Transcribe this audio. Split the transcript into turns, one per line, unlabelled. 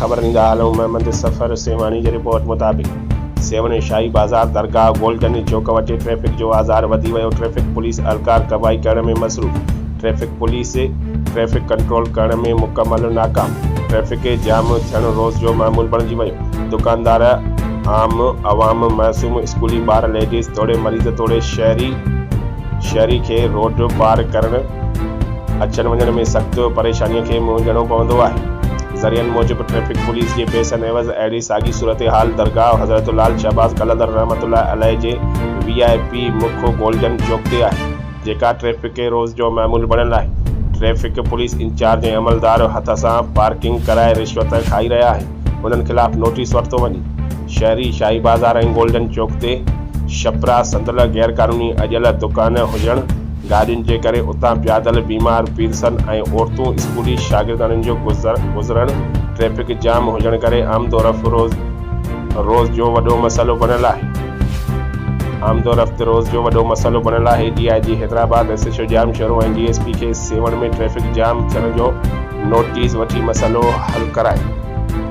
خبر ڏيندا هلون محمد سفر سيوهاڻي جي رپورٽ مطابق سيوهڻ شاهي بازار درگاهه گولڊن چوڪ وٽ ٽريفڪ جو آزار وڌي ويو ٽريفڪ پوليس اهلڪار ڪوائي ڪرڻ ۾ مصروف ٽريفڪ پوليس ٽريفڪ ڪنٽرول ڪرڻ ۾ مڪمل ناڪام ٽريفڪ جام ٿيڻ روز جو معمول بڻجي ويو دڪاندار عام عوام معصوم اسڪولي ٻار ليڊيز توڙي مريض توڙي شهري شهري کي روڊ پار ڪرڻ اچڻ وڃڻ ۾ سخت پريشاني کي منهن ڏيڻو پوندو آهي. ذريعن موجب ٽريفڪ پوليس جي پئسن عيوض اهڙي ساڳي صورتحال درگاهه حضرت لال شهباز قلندر رحمت الله عليه جي وي آء پي مک گولڊن چوڪ تي آهي جيڪا ٽريفڪ روز جو معمول بڻيل آهي. ٽريفڪ پوليس انچارج ۽ عملدار هٿ سان پارڪنگ ڪرائي رشوت کائي رهيا آهن انهن خلاف نوٽيس ورتو وڃي. شهري شاهي بازار ۽ گولڊن چوڪ تي شپرا صندل غير قانوني اڏيل دڪان هجڻ، گاڏين جي ڪري اتان پيادل بيمار پيرسن ۽ عورتون اسڪولي شاگرداڻين جو گذرڻ ٽريفڪ جام هجڻ ڪري آمد و رفت روز روز جو وڏو مسئلو بڻيل آهي. آمد و رفت روز جو وڏو مسئلو بڻيل آهي. D I G Hyderabad, S H O Jamshoro ۽ D S P کي سيوهڻ ۾ ٽريفڪ جام ٿيڻ جو نوٽيس وٺي مسئلو حل ڪرائي.